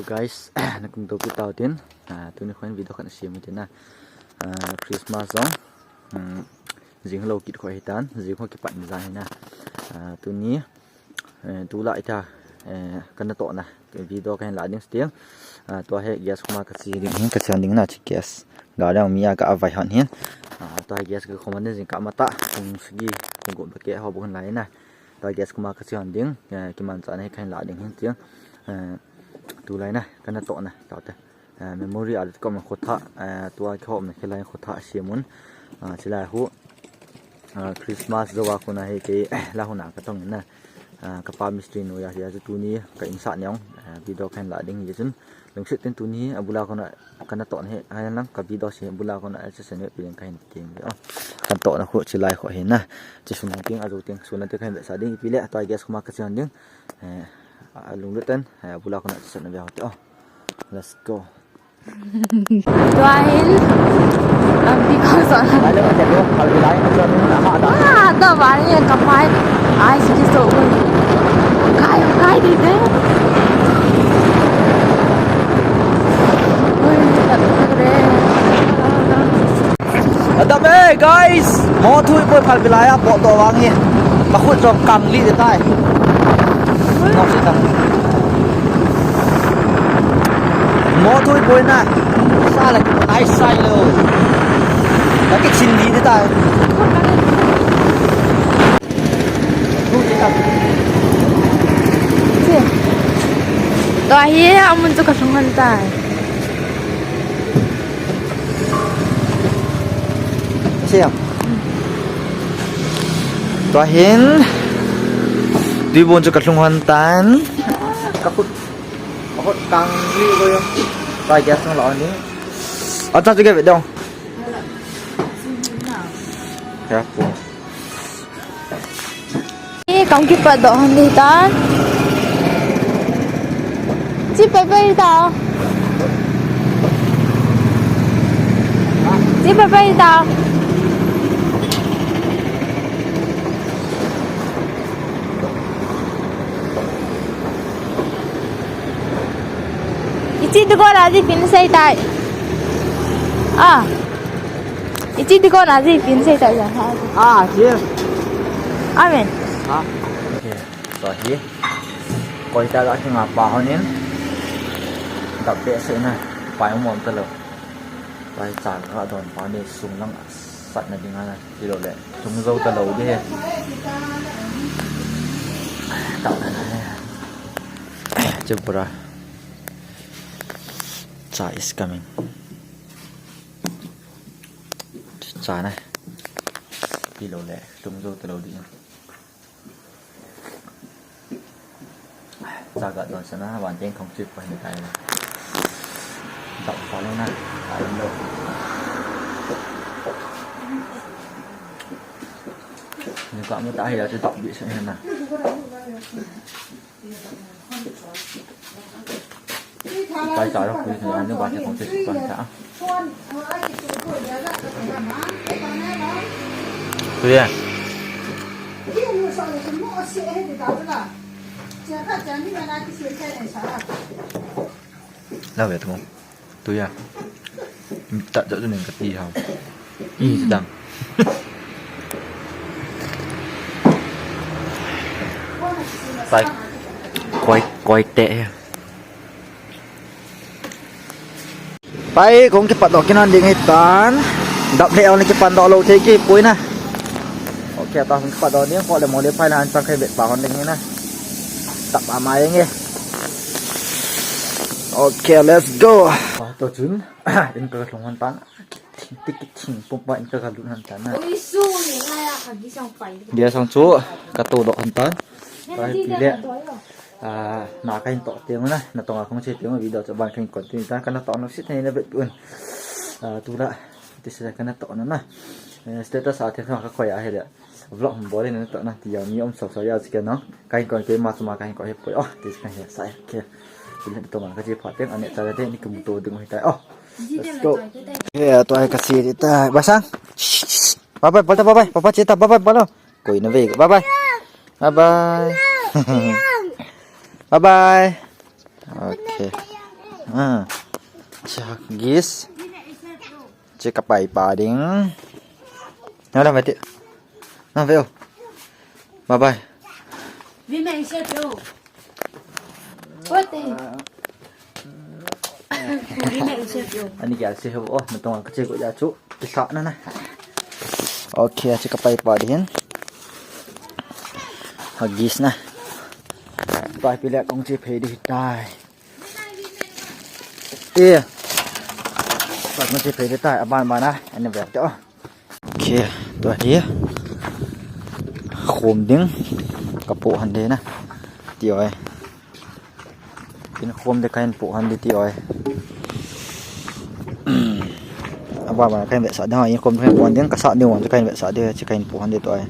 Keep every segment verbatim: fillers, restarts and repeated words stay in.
Guys, na kum to kita tin. Ah, tuni khon video khat sem tin na. Ah, Christmas jong. Hmm, jing lo kit kho hitan, jing kho kipat ni jang hi na. Ah, tuni, eh, tulai ta, eh, kana tohna video kahin la ding sting. Ah, tua hi gas koma kache ding hin, kache ding na chi gas. Ga dang mi a ka avai han hin. Ah, tua hi gas ka koma ne jing ka mata, kung sagi, kung go ba ke ho bu hin lai na. Tua gas koma kache ding, eh, kiman cha na hi kahin la ding hin sting. Eh, tulai na, kana tohna, tua te. Ah, memory a kom khotha, ah, tua kihom na khilai khotha simun. Ah, chilai hu, ah, Christmas jowa khuna hi ke, la huna katong na. Ah, kapa mistri nu ya, ya chu tuni ka insah neong, ah, video kahin la ding hi chun. Lungset tin tuni, abula khuna kana tohna hi, hai lang ka video si abula khuna chu sen pi ding kahin ting. Oh. Kana tohna khu chilai khu hi na. Chi sum ting, aju ting, suna te kahin sa ding pi le, tua gas koma kache ding. Eh, alunglut ten, eh, abula khuna chu sen ve ho te. Oh. Let's go. Tua hin, lampi kong sa. Hello, hello, hello, hello. Ah, tua bani kapai. Ai, sige so. Kai, kai di de. Ui, tak, tak, re. Adap e, guys. Mo thui poi phal bilai a, po to wang hi. Makhut jong kang li de tai. Mo si tang. Mo thui poi na. Sa la ki nai sai lo. La ki chin li de tai. Tua hi amun chu ka sung han tai. Siam. Tua hin. Tui bon chu ka lhung hon tan. Ka khut. Ka khut kang li ko yo. Tua gas nang lo ni. Acha chu ke ve dong. Ya po. Ih, kam kipat doh hon ding tan. Chi pai pai ta. Chi pai pai ta. Ichi tu ko la ji pin sai tai. Ah. Ichi ti ko na ji pin sei ta ja ha. Ah, yes. Amen. Ha. Okay. So hi. Koi ta la ki nga pa honin. Dap be se na. Pai mom ta lo. Pai cha ga don pa ni sung lang sat na ding ana. Ti lo le. Sung zo ta lo de. Ta na na. Chupura. Cha is coming. Cha na. Ti lo le, tum zo ta lo di. Cha ga don sa na, van teng khong chip pa ni kai. Dap pa lo na, kai lo. Ni ka mo ta hi la, dap bi sa na. Pai ta ro pui na ni ba te kong te pa ta. Pui ya. La ve tu. Tuya. Tat jat tu ning kati ham. Ih, sedang. Koi, koi teh ya. Pai, kong kipat doh kinon ding hitan. Dap le on kipan doh lo thei kipui na. Okay, ta kong kipat doh ding, ko le mo le phai la an chang khai bet pa hon ding hi na. Tap a mai nge. Okay, let's go. Pa to chun, in ka lhung hon tan. Tik thing pum pa in ka lut hon tan na. Ui, su ni ngai a ka gisang pai. Gisang chu ka to doh hon tan. Ka pi le. Ah, na ka hin to teng na, na tong a kong che teng video chu ban ka hin continue tan, ka na to no sit nei na bet un. Ah, tu la. Ti se ka na to na na. Eh, status a the ka khoi a he le. Vlog hum bol in na to na ti ya mi om so so ya chi ke no. Ka hin kon ke ma chu ma ka hin ko he poi. Oh, ti ka he sa ke. Ti le to ma ka chi pha teng ane ta le ni kum to ding hi ta. Oh. Let's go. He, to ai ka si di ta. Basang. Bye bye, palta bye bye. Papa cheta bye bye, palo. Koi na ve. Bye bye. Bye bye. Bye bye. Okay. Hmm. Cha gis. Che ka pai pa ding. Na la mati. Na veo. Bye bye. Vime isep yo. Kote. Vime isep yo. Ani kya se ho, oh, na tonga kache ko ya chu. Kisa na na. Okay, che ka pai pa ding. Hagis na. Pai pile kong che phei di tai. Eh. Pai kong che phei di tai. Aban ban na. Ani veo te, oh. Okay, tua hi khom ding ka po han de na. Ti oi. Kin khom de kahin po han de ti oi. Aba ba kahin vetsah ding, in khom kahin po han ding, ka sah ding wan kahin vetsah de, chi kahin po han de ti oi.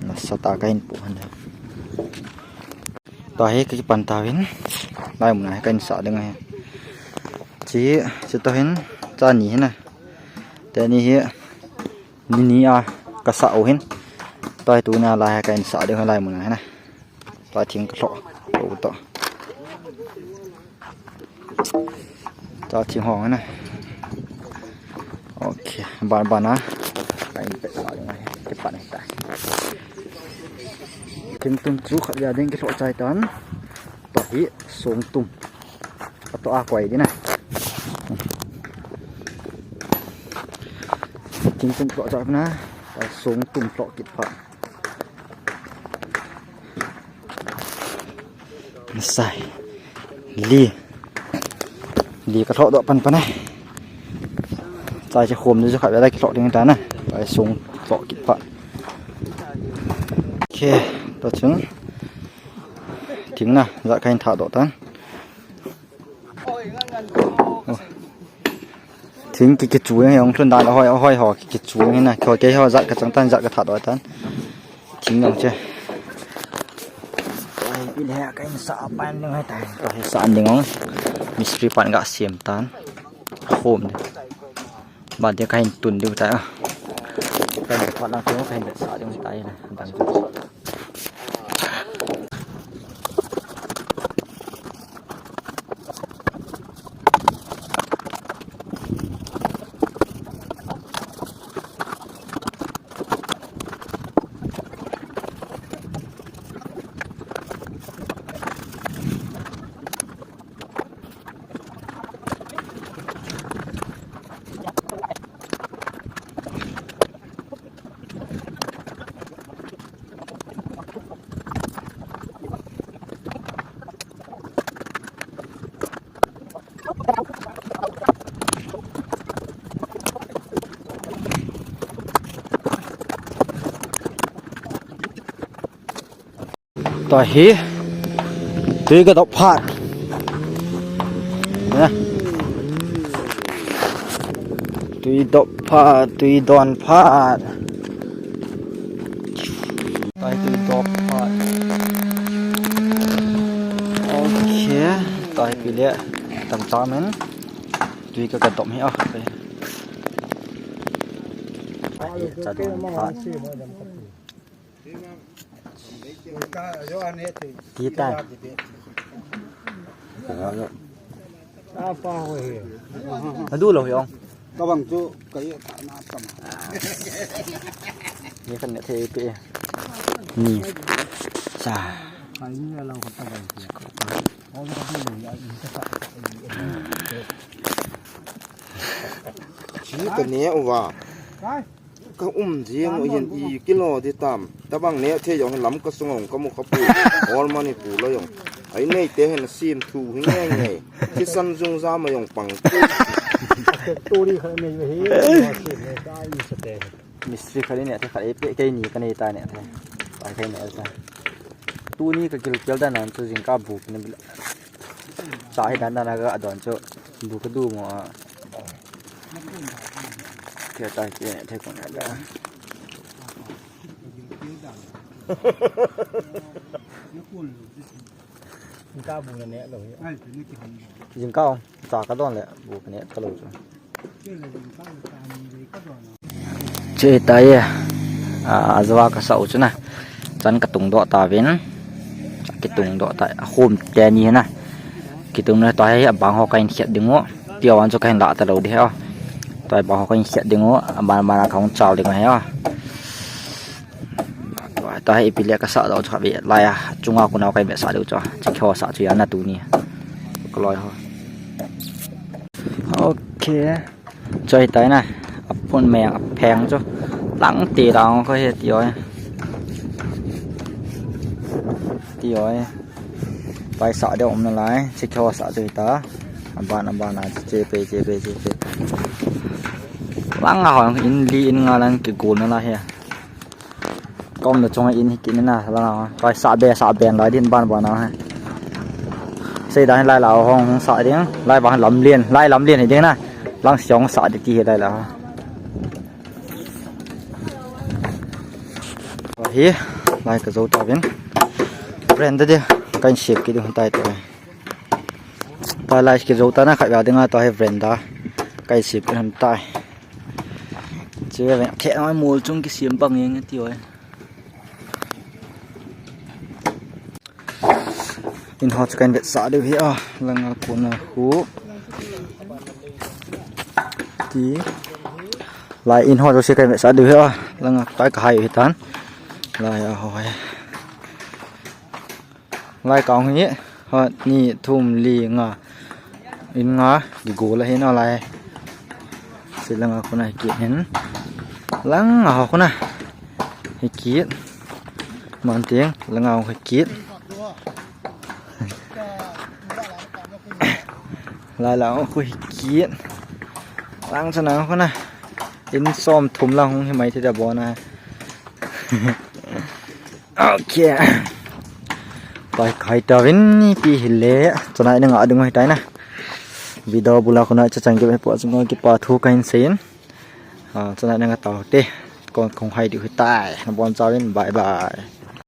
Nasa ta kahin po han de. Tua hi ka kipan tauvin. Lai mun a hi ka insah ding ahi. Chi, chi to hin, cha ni hi na. Te ni hi, ni ni a ka sah u hin. Tua hi tuni a lai hi ka insah ding ahi lai mun a hi na. Tua thing ka lhoh u to. Tua thing hong na. Okay, ban ban a. Ka in pet sa ding ahi. Kipan ahi tai. Thingtum chu khat vei a ding kilhoh chai tan. Tua hi songtum. Ka to a koi ding na. Thingtum kilhoh chai na. Tua songtum lhoh kit pha. Nasai. Li. Li ka lhoh doh pan pan a. Chai che khom ni chu khat vei a kilhoh ding ta na. Chai song lhoh kit pha. Okay, to chun. Thing na, jat kahin thah doh tan. Oh. Thing ki kichu jeng jong lhun dan a hoi, hoi ho ki kichu jeng na. Kho kei ho jat ka chang tan, jat ka thah doh tan. Thing jong che. Ai, pile ka insah pan ding ahi tai. Ka insah ding jong. Mistri pan ga siam tan. Khom ding. Ban ding kahin tun ding tai a. Kahin pat lang ding, kahin sa ding tai na. Ban ding. Tua hi tui ka dop phat. Na. Tui dop phat, tui don phat. Tua hi tui dop phat. Okay, tua hi pile tam tam in. Tui ka ka dop hi a. Tua hi cha don phat. Ti tai. Adu lo yong. Ka bang chu ka ye ta na tam. Ni kan ne thei pe. Ni. Cha. Chi ka ne uva. Ka um jing u hin i kilo di tam. Tabang ne thei jong hin lam ka sung ong ka mu ka pu. All Manipur la jong. Ai nei te hin sim thu hi nge nge. Thisan jung ja ma jong pang. Turi kha nei hi. Sim ne ka i sa te. Mistri kha ne thei kha e pe ke ni ka nei ta ne thei. Ai kai ne ta. Tuni ka kil kil da nan chu jing ka bu ne. Sa hi dan dan a ka don chu bu ka du mo a. Ke ta ke ne thei ko na da. Jingkah bu na ne lo hi. Jingkah cha ka don le bu ka ne ka lo chu. Che ta ye. A, ajawa ka sa u chu na. Chan ka tung doh ta vin. Kitung doh ta, a hum teni na. Kitung na, tua hi abang ho kahin khet ding u. Tia wan chu kahin lah talou ding hi. Tua abang ho kahin khet ding u. Aban ban a kahung chal ding u hi. Tua hi ipi le kasah doh chu kave lai a. Chunga kuna kahin vetsah ding u chu. Chikho sah chu ana tuni. Kaloi ho. Okay. Choi tai na. Aphun meng apheng chu. Lang ti lang ko hi ti oi. Ti oi. Paisa de um nalai. Chikho sah chu ta. Aban aban a che pe che pe che pe. Lang a hon in li in nga lang kigol nalai hi. Kom na chunga in hi kini na lang a. Paisa be sa ben lai din ban ban a. Sei dan lai la hong hong sa ding. Lai bang lam lien, lai lam lien hi ding na. Lang siong sa di ti hi lai la. Hi, lai ka zo ta vin. Brand de, kahin sip ki ding tai to. Tua lai ki zo ta na khat va ding a tua hi brand da. Kahin sip ki ding tai. Che ve, khe na mol chung ki siam bang eng ti oi. In ho chu kahin vetsah diu hi a, langa kona khu. Ti. Lai in ho chu si kahin vetsah diu hi a, langa tai ka hai hi tan. Lai a ho hai. Lai ka hung hi, ha, ni, thum, li, nga. In nga, kigol a hi na lai. Si langa kona hi kit hin. Langa ho kona. Hi kit. Man tiang, langa ho hi kit. Lai la ho hi kit. Lang chana ho kona. In som thum lang hung hi mai thei ta bon a. Okay. Pai kai ta vin ni pi hi le. Chana ina nga ding hoi tai na. Video bula kona cha chang ke po chunga kipa thu kahin seiyin. Ah, chana ina nga ta te. Kon kong hai di hoi tai. Na bon cha vin, bye bye.